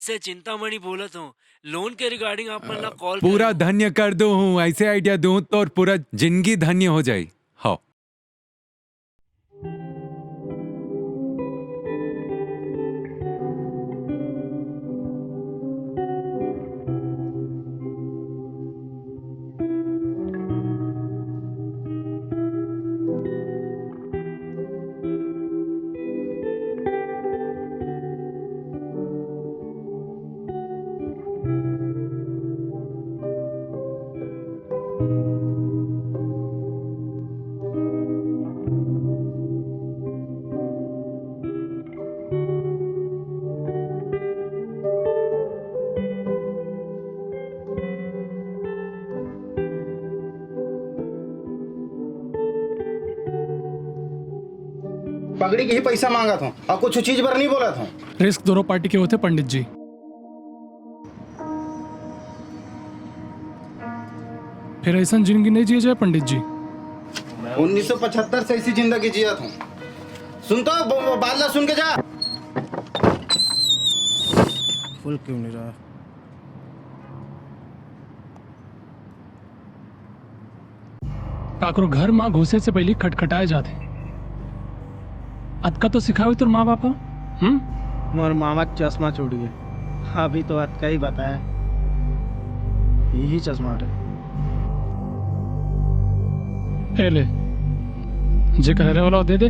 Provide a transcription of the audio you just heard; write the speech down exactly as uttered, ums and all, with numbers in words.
से चिंतामणि बोलत हूँ। लोन के रिगार्डिंग आप मन ला कॉल पूरा करे हूँ। धन्य कर दो हूँ, ऐसे आइडिया दूँ तो पूरा जिंदगी धन्य हो जाए। हाँ। पगड़ी के ही पैसा मांगत हूँ और कुछ चीज बर नहीं बोलत हूँ। रिस्क दोनों पार्टी के होथे पंडित जी। फिर ऐसन जिंदगी नहीं जिए जाए पंडित जी। उन्नीस सौ पचहत्तर से ऐसी जिंदगी जियत हूँ। सुन तो, ब-, ब-, बात ला सुन के जा। फुल क्यों नहीं रहा? काकरो घर मा घुसे से पहली खटखटाए जाथे। अतका तो सिखावे तोर माँ बाप ह? हम्म? मोर मामा के चश्मा छूट गया। अभी तो अतका ही बताया। यही चश्मा हटे। ए ले, जे कहरे वाला दे दे।